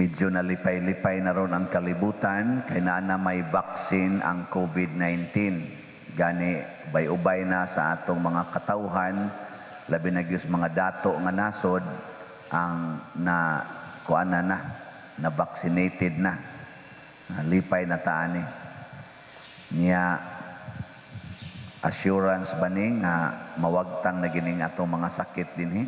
Medyo nalipay-lipay na ron ang kalibutan kay naa na may vaccine ang COVID-19. Gani ubay-ubay na sa atong mga katawhan, labi na gyud sa mga dato nga nasod ang na kuan na na, na vaccinated na. Lipay na ta ani. Nya assurance ba ni nga mawagtang na gining atong mga sakit dinhi?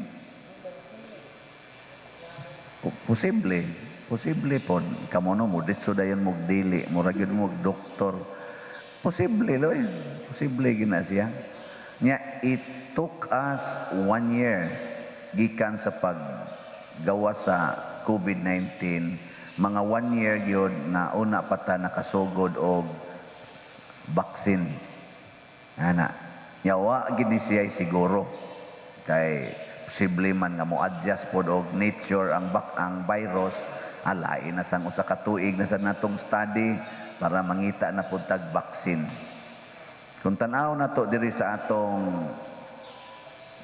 Posible, posible pod kamo no mo ditso dayon mog dili, mura gyud mo doktor. Posible lo eh. Posible gina siya. Nya it took us one year gikan sa paggawa sa COVID-19, mga one year gyud na una pa ta nakasugod og vaccine. Ana, yawa gid ni siya siguro kay posible man nga mo adjust pod og nature ang virus, alay na sang usa ka tuig na sa natong study para mangita na pud tag vaccine. Kung tan-aw na to diri sa atong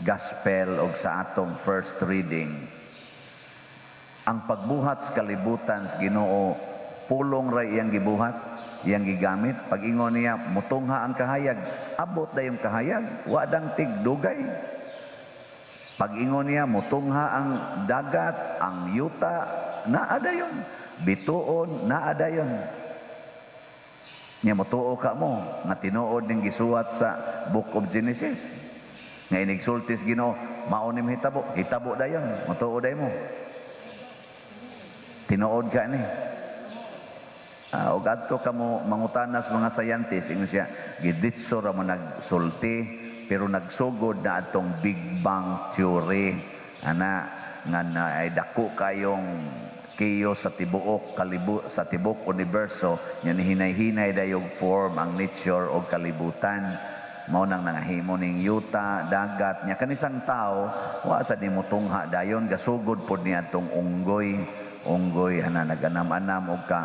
gospel og sa atong first reading, ang pagbuhat sa kalibutan sa Ginoo, pulong ra iyang gibuhat, iyang gigamit. Pag ingon niya, "Mutungha ang kahayag," abot dayong kahayag, wa dang tigdugay. Pag ingon niya, "Mutungha ang dagat, ang yuta," naa dayon. Bituon, naa dayon. Nya motuo ka mo nga tinuod ning gisuwat sa Book of Genesis? Nga inigsulti sa Ginoo, mao ni mahitabo, hitabo dayon, motuo day mo? Tinuod ka ni? Og adto ka mo mangutanas mga scientist, ingon siya, giditso ra mo nagsulti, pero nagsugod na atong Big Bang Theory. Ana, nga na ay dako kayong chaos sa tibuok kalibu sa tibuok universo nya hinay-hinay dayog form ang nature og kalibutan, mao nang nangahimo ning yuta, dagat. Nya kanisang tao wa sa nimo tungha dayon, gasugod pod niya atong unggoy unggoy ana, naganam-anam og ka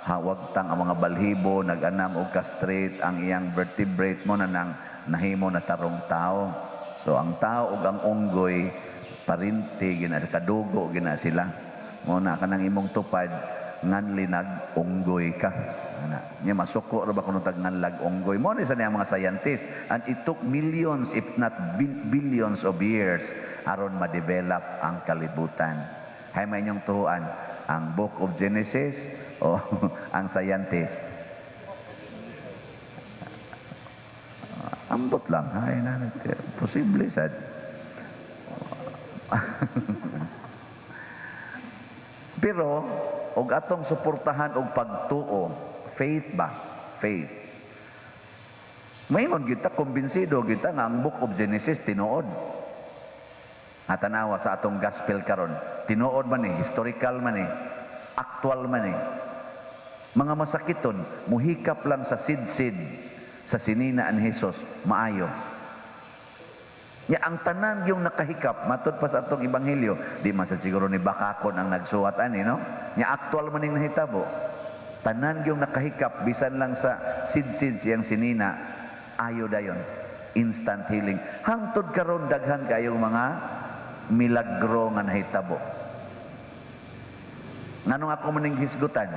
hawagtang ang mga balhibo, naganam og ka straight ang iyang vertebrate mo na nang nahimo na tarong tao. So ang tao ug ang unggoy parinti gina, kadugo gina sila. Mo na kanang imong tupad nganli nag unggoy ka ana, nya masuko ra ba kuno tag nganlag unggoy? Mo ni sa niya mga scientist, and it took millions if not billions of years aron ma-develop ang kalibutan. Hay may inyong tuhuan, ang Book of Genesis o ang scientist? Ambot lang hay na, posible sad. Pero og atong suportahan og pagtuo, faith ba? Faith. Maingon kita, kumbinsido kita nga ang Book of Genesis tinuod. At tanawa sa atong gospel karon, tinuod man ni, historical man ni, actual man ni. Mga masakiton, muhikap lang sa sidsid sa sinina ni Jesus, maayo. Nya ang tanan yung nakahikap, matud pa sa atong ebanghelyo, di man sad siguro ni Bakakon ang nagsuwat ani, no? Nya actual man ning nahitabo. Tanan yung nakahikap bisan lang sa sidsid siyang sinina, ayo dayon. Instant healing. Hangtod karon daghan kayong mga milagro nga nahitabo. Nganong ako maning hisgutan?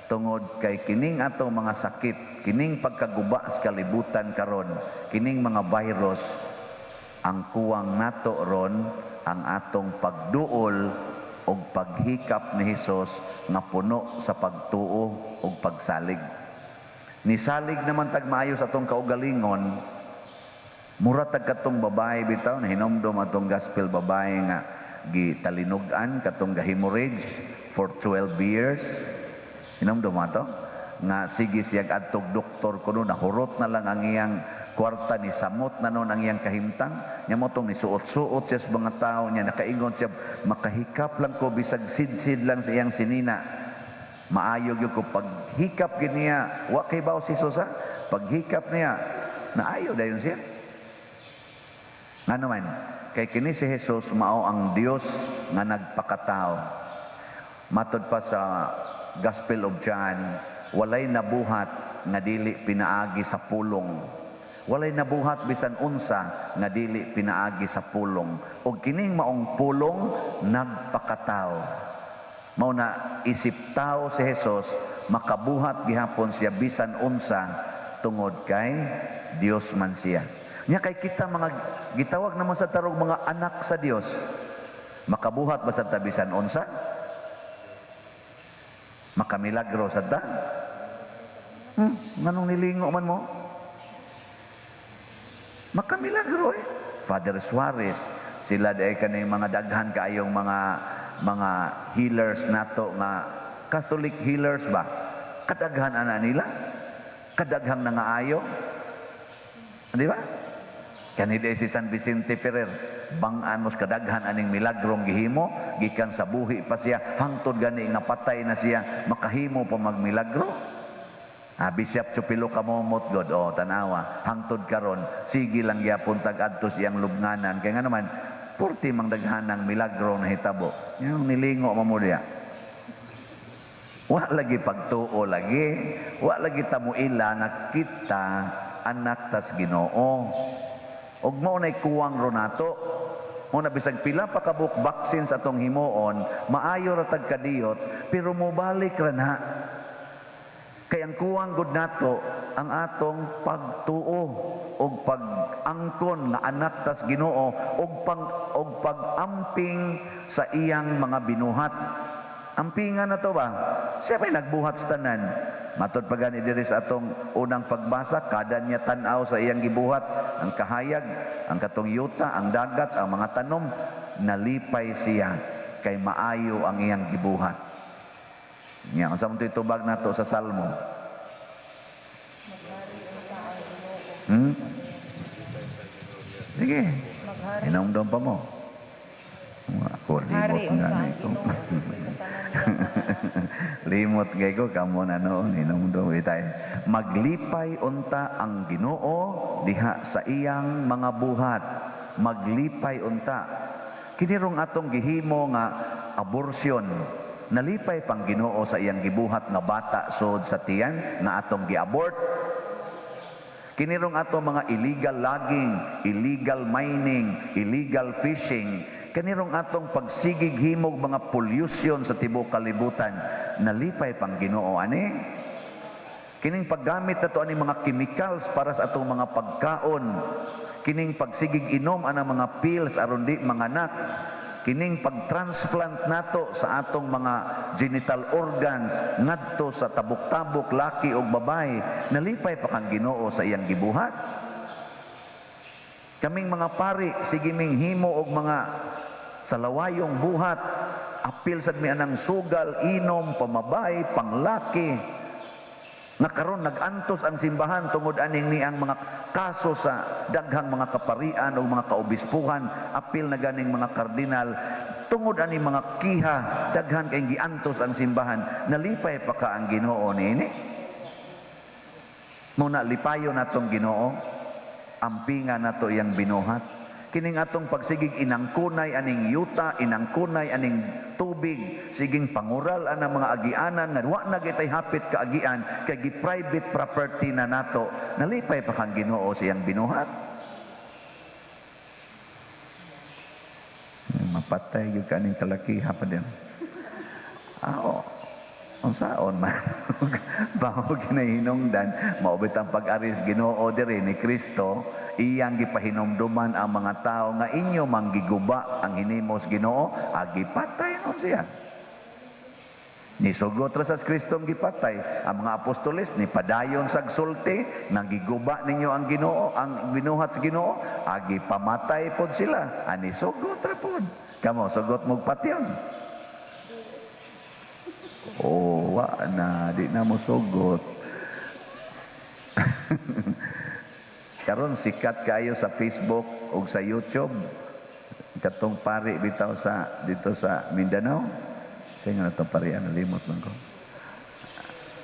Tungod kay kining atong mga sakit, kining pagkaguba sa kalibutan karon, kining mga virus, ang kuwang nato ron ang atong pagduol og paghikap ni Hesus nga puno sa pagtuo ug pagsalig. Nisalig naman tag maayo sa atong kaugalingon, mura tag katong babae bitaw na hinomdom atong gospel, babae nga gitalinog-an katong ga-hemorrhage for 12 years. Hinomdom ato? Nga sige siya adtog doktor kuno, nahurot na lang ang iyang kwarta, ni samot na noon ang iyang kahimtang nya, mo tong nisuot-suot siya sa mga tao niya, nakaingon siya, "Makahikap lang ko bisag sidsid lang sa iyang sinina, maayo gyud ko." Paghikap gyud niya, wa kay baw si Jesus ha, paghikap niya, naayo dayon siya. Ngano man? Kay kini si Jesus mao ang Dios nga nagpakatao. Matod pa sa Gospel of John, walay nabuhat nga dili pinaagi sa pulong. Walay nabuhat bisan unsa nga dili pinaagi sa pulong. Ug kining maong pulong nagpakatao. Mao na isip tao si Jesus, makabuhat gihapon siya bisan unsa tungod kay Dios man siya. Nya kay kita mga gitawag naman sa tarong mga anak sa Dios. Makabuhat ba sa ta bisan unsa? Makamilagro sa ta? Nganong nilingo man mo? Makamilagro eh. Father Suarez, sila diay kaning mga daghan kaayong mga healers nato nga Catholic healers ba? Kadaghan ana nila. Kadaghang nangaayo. Di ba? Kani diay si San Vicente Ferrer, bang-an mos kadaghan aning milagrong gihimo gikan sa buhi pa siya hangtod gani nga patay na siya, makahimo pa magmilagro. Ah, Bishop Chupilo Camomot god, oh, tanawa, hangtod karon sige lang gyapon tag adto siyang lubnganan kay nga naman purti mang daghanang milagro nahitabo. Yung nilingo mo diya. Wa lagi pagtuo lagi, wa lagi tamuila nga kita anak tas Ginoo. Ug mao nay kuwang ro nato. Mao na bisag pila pa kabuok vaccine sa atong himuon, maayo ra tag kadiyot, pero mobalik ra na. Kay ang kuwang gud nato ang atong pagtuo og pag-angkon nga anak tas Ginoo og pag-amping sa iyang mga binuhat. Ampingan na to ba? Siya may nagbuhat sa tanan. Matod pa gani diri sa atong unang pagbasa, kada niya tan-aw sa iyang gibuhat, ang kahayag, ang katong yuta, ang dagat, ang mga tanom, nalipay siya kay maayo ang iyang gibuhat. Nya, unsa man to'y tubag nato sa Salmo? Maghari unta ang Ginoo. Sige. Maghari. Hinumdum pa mo. Ako, Hari limot unta nga ang ni ko. Ginoo sa tanan niyang mga Limot kay ko kamo na noon, hinumdum itay. Maglipay unta ang Ginoo diha sa iyang mga buhat. Maglipay unta. Kini rong atong gihimo nga abortion. Nalipay pang Ginoo sa iyang gibuhat nga bata sod sa tiyan nga atong giabort. Kini rong ato mga illegal logging, illegal mining, illegal fishing, kini rong atong pagsigig himog mga pollution sa tibuok kalibutan, nalipay pang Ginoo ani. Kining paggamit nato ani mga chemicals para sa atong mga pagkaon, kining pagsigig inom ana mga pills aron di manganak, kining pagtransplant nato sa atong mga genital organs ngadto sa tabok-tabok laki og babae, nalipay pa kang Ginoo sa iyang gibuhat. Kaming mga pari, sige ming himo og mga salawayong buhat, apil sad mi anang sugal, inom, pamabay, panglaki. Nga karon nag-antos ang simbahan tungod aning niang mga kaso sa daghang mga kaparian o mga kaobispuhan, apil na ganing mga kardinal, tungod ani mga kiha, daghan kay giantos ang simbahan. Nalipay pa ka ang Ginoo niini? Mao na lipayo natong Ginoo, ampinga nato iyang binuhat. Kining atong pagsigig inangkunay aning yuta, inangkunay aning tubig, siging pangural anang mga agianan nga wa na gitay hapit kaagian kay gi private property na nato. Nalipay pa kang Ginoo sa iyang binuhat? Mapatay gyud kaning kalakiha pa din. Aw, unsaon man bago ginahinungdan, maubit ang pag-aris Ginoo diri ni Kristo, iyang gipahinumduman ang mga tao nga inyo manggiguba ang hinimos Ginoo, agi patay nun siya. Nisugot ra sa Kristong gipatay. Ang mga apostoles ni padayon sa sulti, nang giguba ninyo ang Ginoo, ang binuhat sa Ginoo, agi pamatay pod sila. Ani sugot ra pod. Kamo sugot mo patyon. Oh, wa na, di na mo sugot. Karon sikat kayo sa Facebook ug sa YouTube. Katong pari bitaw sa dito sa Mindanao. Sa nga na itong pari, ano, limot man ko.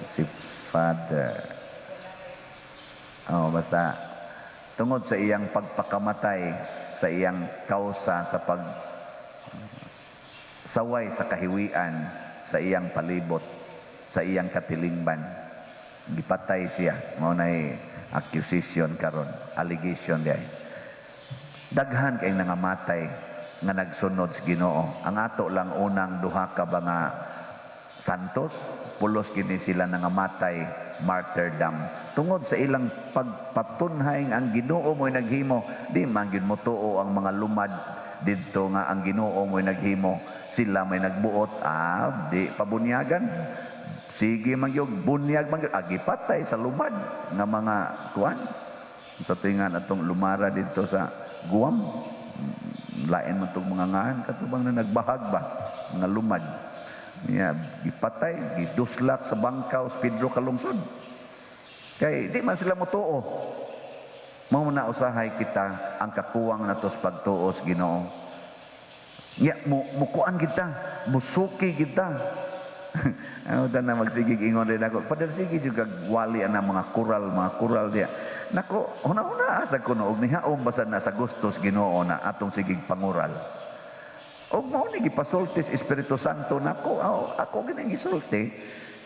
Si Father. Oh, basta tungod sa iyang pagpakamatay sa iyang kausa sa pag saway sa kahiwian sa iyang palibot, sa iyang katilingban. Gipatay siya. Mao nay accusation karon, allegation diay. Daghan kay nangamatay nga nagsunod sa Ginoo. Ang ato lang unang duha ka ba nga santos, pulos kini sila nangamatay martyrdom. Tungod sa ilang pagpatunhay nga ang Ginoo mo'y naghimo, di man gyud motuo ang mga lumad didto nga ang Ginoo mo'y naghimo. Sila may nagbuot, di pabunyagan. Sige man gyud, bunyag man gyud, agi patay sa lumad nga mga kuan. Sa tuwingan atong lumara didto sa Guam, lain man tong mga ngahan katubang na nagbahag ba mga lumad. Ya, gipatay, giduslak sa bangkaw sa Pedro Calungsod. Kay di man sila motuo. Mao na usahay kita ang kakuwang nato sa pagtuo sa Ginoo. Ya, mo mukuan kita, musuki kita. Ano na magsigig ingon rin ako. Padal sige juga wali ang mga kural diya. Nako, huna-huna asa kuno og nihaom basta na sa gustos Ginoo na atong sigig pangural. Og mao ni gipasulti sa Espiritu Santo nako, aw, ako gini gisulti.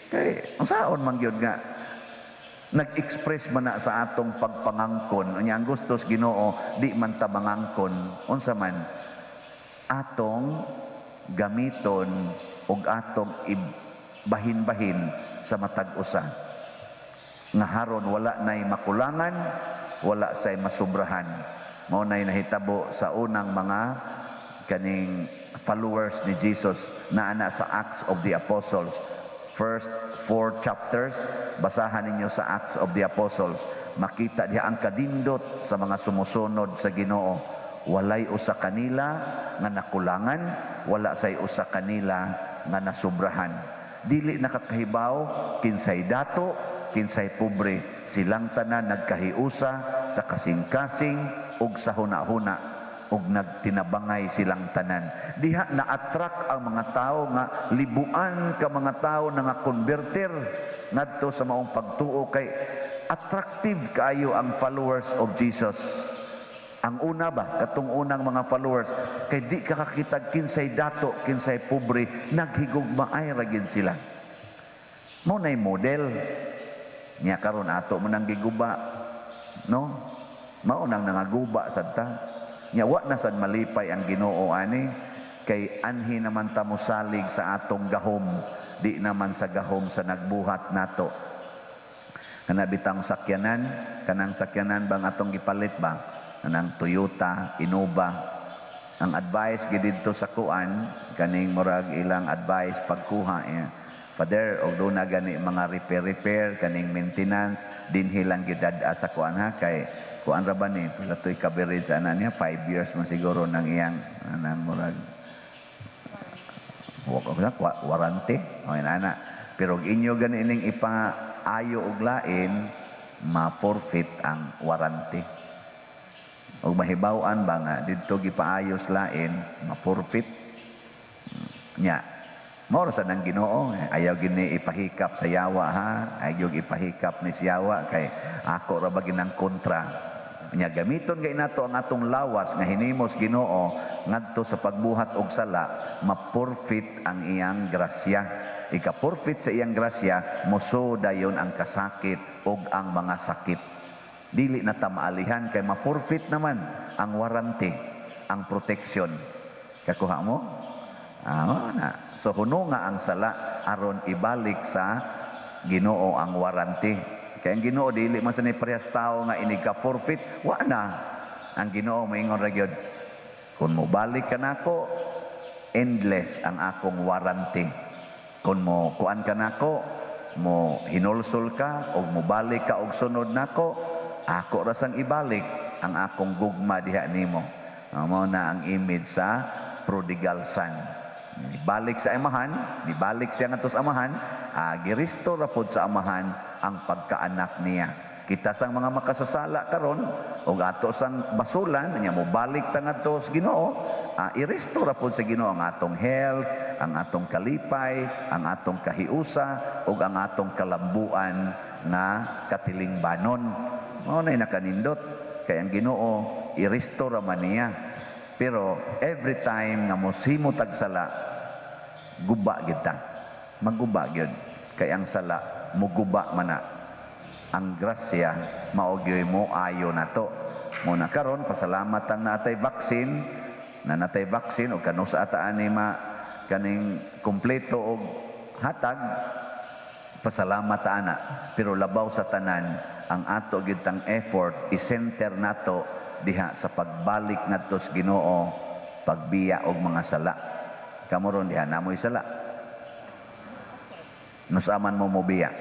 Kay unsaon man gyud nga nag-express man na sa atong pagpangangkon. Unya ang gustos Ginoo di man ta mangangkon. Unsa man atong gamiton og atong ibahin-bahin sa matag usa nga haron wala nay makulangan, wala say masubrahan. Mao nay nahitabo sa unang mga kaning followers ni Jesus na ana sa Acts of the Apostles. First four chapters, basahan ninyo sa Acts of the Apostles. Makita diha ang kadindot sa mga sumusunod sa Ginoo. Walay usa kanila nga nakulangan, wala say usa kanila nga nasubrahan. Dili nakakahibaw kinsay dato, kinsay pobre. Silang tanan nagkahiusa sa kasing-kasing ug sa huna-huna ug nagtinabangay silang tanan. Diha na-attract ang mga tao nga libuan ka mga tao na nga converter ngadto sa maong pagtuo kay attractive kaayo ang followers of Jesus. Ang una ba, katong unang mga followers, kay di ka kakita kinsay dato, kinsay pobre, naghigugmaay ra gid sila. Mao nay model. Nya karon ato mo nang giguba, no? Mao nang nangaguba sad ta. Nya wa na sad malipay ang Ginoo ani kay anhi naman ta mosalig sa atong gahom, di naman sa gahom sa nagbuhat nato. Kana bitang sakyanan, kanang sakyanan bang atong gipalit ba? Kanang Toyota Innova. Ang advice gid didto sa kuan, kaning murag ilang advice pagkuha eh. Father, og doon na gani mga repair-repair, kaning maintenance, dinhi lang gidad sa kuan ha, kay kuan ra ba ni, pila to'y coverage ana niya, 5 years man siguro nang iyang, anang murag, warranty, o ana. Pero og inyo gani ining ipaayo og lain, ma-forfeit ang warranty. Og mahibaw-an ba nga didto gipaayos lain, ma-forfeit. Nya, mao ra sad ang Ginoo, ayaw gini ipahikap sa yawa ha, ayaw ipahikap ni siyawa kay ako ra ba ginang kontra. Nya gamiton kay nato ang atong lawas nga hinimos Ginoo ngadto sa pagbuhat og sala, ma-forfeit ang iyang grasya. Ika-forfeit sa iyang grasya, moso dayon ang kasakit og ang mga sakit. Dili na ta maalihan kay ma-forfeit naman ang warranty, ang protection. Kakuha mo? Ah, na. So huno nga ang sala aron ibalik sa Ginoo ang warranty. Kay ang Ginoo dili man sa ni parehas tao nga inig ka forfeit, wa na. Ang Ginoo moingon ra gyud, kung mobalik ka nako, endless ang akong warranty. Kung mo kuan ka nako, mo hinulsol ka og mobalik ka og sunod nako, ako ra sang ibalik ang akong gugma diha nimo. Mao na ang image sa prodigal son. Ibalik sa amahan, nibalik siya ngadto sa amahan, girestore ra pod sa amahan ang pagkaanak niya. Kita sang mga makasasala karon og ato sang basulan nya mobalik ta ngadto sa Ginoo, i-restore ra pod sa Ginoo ang atong health, ang atong kalipay, ang atong kahiusa ug ang atong kalambuan nga katilingbanon. Mao nay nakanindot kay ang Ginoo i-restore man niya. Pero every time nga mosimo tag sala, guba gid ta. Maguba gyud kay ang sala muguba man na. Ang grasya mao gyud mo ayo nato. Mo na karon pasalamat ang natay vaccine. Na natay vaccine o kanus-a ta ani ma kaning kompleto og hatag, pasalamat ta ana. Pero labaw sa tanan, ang ato gyud tang effort, i-center nato diha sa pagbalik ngadto sa Ginoo, pagbiya og mga sala. Kamo ron diha, namoy sala? Nus-a man mo mobiya?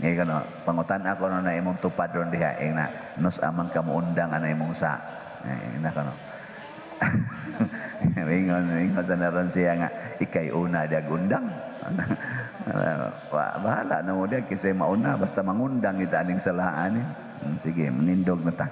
Ngayon kano, pangutan ako no na imong tupad ron diha, eh, na, nus-a man ka muundang ana imong sa. Eh, na kano. Ingon, ingon sa naron siya nga, ikay una diag undang. Bahala na mo diag, kasi mauna, basta mangundang ita aning salaan eh. Sige, manindog na ta.